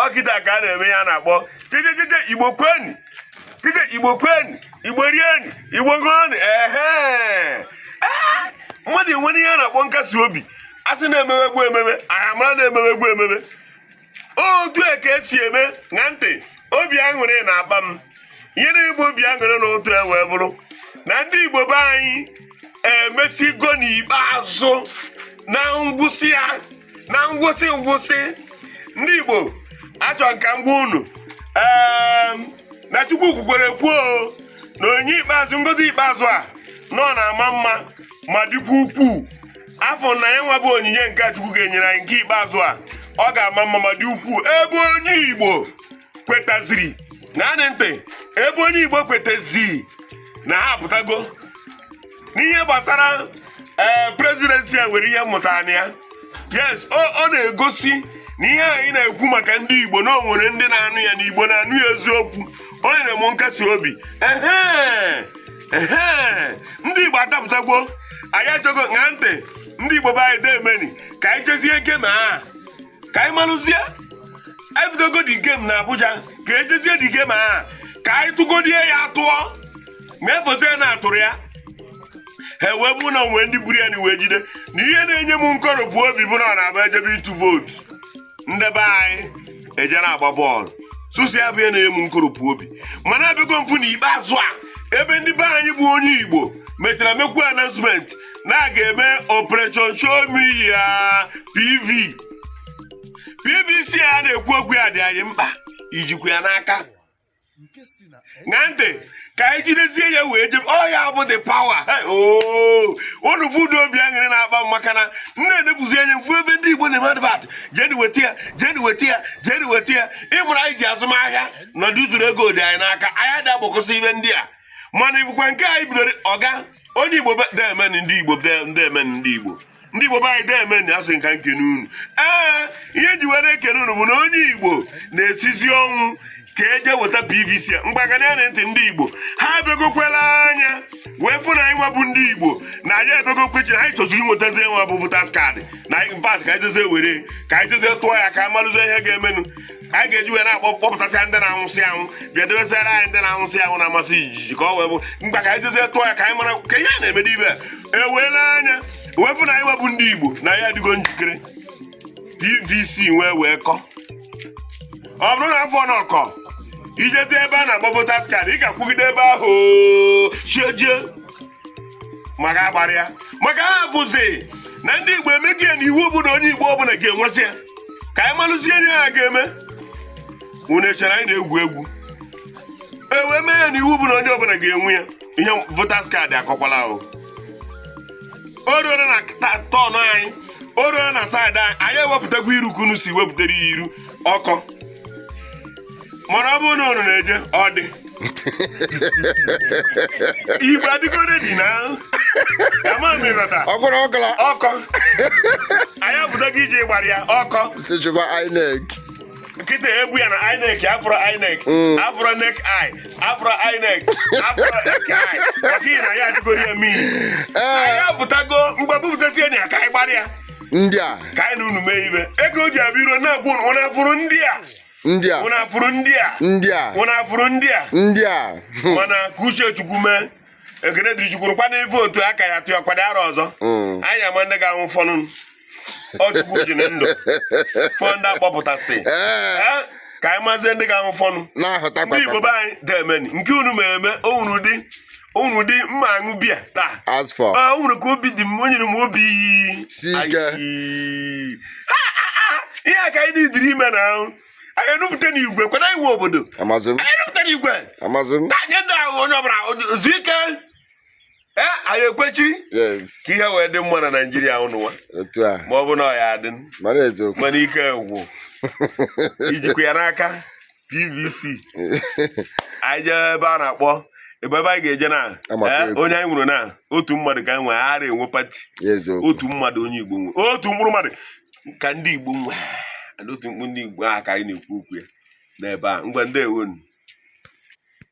Ọ kịta ka a na-eme ya na-akpọ titititi Igbo kweni, tite Igbo kweni, Igbo rieni, Igbo ṅụọnụ. Ehe, ee, mmadụ enwere ihe a na-akpọ nkasi obi. A sị na-emewegwu ememe, anyị amara na-emewegwu ememe. Otu a ka esi eme na ntị. Obi aṅụrị na-akpa m. Ihe na-egbu obi aṅụrị na ụtọ e wee bụrụ na ndị Igbo be anyị emesigo n'ikpeazụ, na ngwụsị ya, na ngwụsị ngwụsị. Ndị Igbo, achọ nka ngwa unu, ee, na Chukwu kwukwere kwuo na onye ikpeazụ, ngozi ikpeazụ a nọ na-ama mma ma dịkwa ukwuu. Afọ na ya nwa bụ onyinye nke a Chukwu ga-enyere anyị nke ikpeazụ a, ọ ga-ama mma ma dị ukwuu. Ebe onye Igbo kwetaziri naanị ntị, ebe onye Igbo kwetaziri na ha apụtago n'ihe gbasara ee presidency a, nwere ihe mmụta na ya. Yes, ọ na-egosi na ihe anyị na-ekwu maka ndị Igbo, na o nwere ndị na-anụ ya, na Igbo na-anụ ya eziokwu. O nyere m nkasi obi. Ehe, ehe, ndị Igbo adapụtagwo. Anyị achọgo ṅaa ntị. Ndị Igbo be anyị, demeni ka anyị jezie game a, ka anyị malụzie. Anyị bidogo the game na Abuja, ka ejezie the game a, ka anyị tụgodie ya tụọ ma efozie na atụrụ ya. Ha wee bụ na onwe ndị gburu ya na wee jide. Na ihe na-enye m nkoropụ obi bụ na ọ na-abụ ejebe ịtụ vootu, ndị be anyị eje na-agba bọọlụ sụsụ. Ya bụ ihe na-enye m nkoropụ obi. Mana abịago mfu n'ikpeazụ a, ebe ndị be anyị bụ onye Igbo mechara mekwu announcement na a ga-eme Operation Show Me Ya PV. PVC a na-ekwu okwu ya dị anyị mkpa. Ijikwa ya n'aka ṅaa ntị, ka anyị jidezie ya wee jebe. Ọ ya bụ the power. Oo, unu fụ ụdị obi aṅụrị na-akpa m, maka na m na-enebuzi anya mfu ebe ndị Igbo na-eme advert, jeni weta ya, jeni weta ya, jeni weta ya. Ịmụrụ anyị ji azụmahịa nọdụ usoro ego dị anyị n'aka, anyị adị agbakọsị ibe ndị a. Mana ibukwa nke anyị bidoro ọga onye Igbo demen. Ndị Igbo demen, ndị Igbo, ndị Igbo be anyị, demen. Asị nka nkene unu. Ee, ihe nji were ekene unu bụ na onye Igbo na-esizi ọnwụ ka eje weta PVC a. Mgbagana ya na ntị, ndị Igbo ha ebegokwela anya wee fụ na anyị nwabụ ndị Igbo na anyị ebegokwechi. Anyị chọziri inwetazi nwa bụ voters card na in fact, ka anyị jezie were, ka anyị jezie tụọ ya, ka amarụzie ihe ga-emenụ. Anyị ga-eji wee na-akpọ kpọpụtasịa ndị na-anwụsị anwụ, bịa debesịara anyị ndị na-anwụsị anwụ na-amasị ijiji, ka ọ wee bụ mgba ka anyị jezie tụọ ya, ka anyị mara ka ihe a na-eme n'ibe. Eweela anya wee fụ na anyị nwebụ ndị Igbo na anyị adịgo njikere. PVC wee kọ. Ọ bụrụ na afọ nọkọ ijezi ebe a na-agba voters card, ị ga-akwụgide ebe ahụ chiejie maka agbara ya, maka ha bụzi na ndị Igbo emeghị ya na iwu obodo onye Igbo ọbụla ga-enwesị ya, ka anyị malụzie ihe ha ga-eme. Unu echere anyị na-egwu egwu? E wee mee ya na iwu bụ na onye ọbụla ga-enwe ya. Ihe voters card akọkwala ahụ. O ruola na turn anyị, o ruola na side anyị. Anyị ewepụtakwa iru ka unu si wepụtara ya iru ọkọ. Mana ọ bụrụ na unu na-eje, ọ dị Igbo adịgo ready na ama m ịghọta. Ọkwụrụ ọkụla. Ọkọ anyị apụtago ije gbara ya ọkọ. Si chụba INEC. Nkịta egbu ya na INEC afụrụ INEC, afụrụ NEC I, afụrụ INEC, afụrụ EKI, maka ihe na ya adịgoro ya mmiri. Anyị apụtago mgbe bupụtazie ya ka anyị gbara ya. Ndị a. Ka anyị na unu mee ibe ego o ji abịa iro na-agwa unu. Unu afụrụ ndị a? Ndị a. Unu afụrụ ndị a? Ndị a. Unu afụrụ ndị a? Ndị a. Mana ka uche Chukwu mee. Ekene dịrị Chukwu. Rụkwa vootu aka ya tụọ kwado arọ ọzọ. Anyị ama ndị ga-anwụ fọnụ. Ọ Chukwu ji na ndụ fọ ndị akpọpụtasị. Ee, ka anyị mazie ndị ga-anwụ fọnụ. Na-ahụta. Ndị Igbo be anyị, demeni nke unu ma eme unu dị, unu dị mma aṅụ biya taa. As for o nwere ka obi dị m, o nyere m obi Si ike. Ayi. Ha, ha, ha. Ihe a ka anyị na-idiri ime na ahụ anyị enupụta n'igwe kwado anyị nwe obodo. Amazi m. Anyị enupụta n'igwe. Amazi m. Taa nye ndị ahụ onye ọbụla zuo ike. Ee, anyị ekwechiri ka ihe wee dị mma na Naijiria ụnụnwa. Otu a. Ma ọ bụ na ọ ya adị. Mara eziokwu. Mana ike gwụ ijikwa ya n'aka PVC. Anyị jee ebe a na-akpọ ebe anyị ga-eje na Amata ee, egwu. Onye anyị nwere na otu mmadụ ka anyị nwee ara enwe party. Eziokwu. Otu mmadụ onye Igbo nwe, otu mkpụrụ mmadụ ka ndị Igbo nwe, and otu mkpụrụ ndị Igbo ahụ ka anyị na-ekwu okwu ya n'ebe a. Ngwa, ndewonu.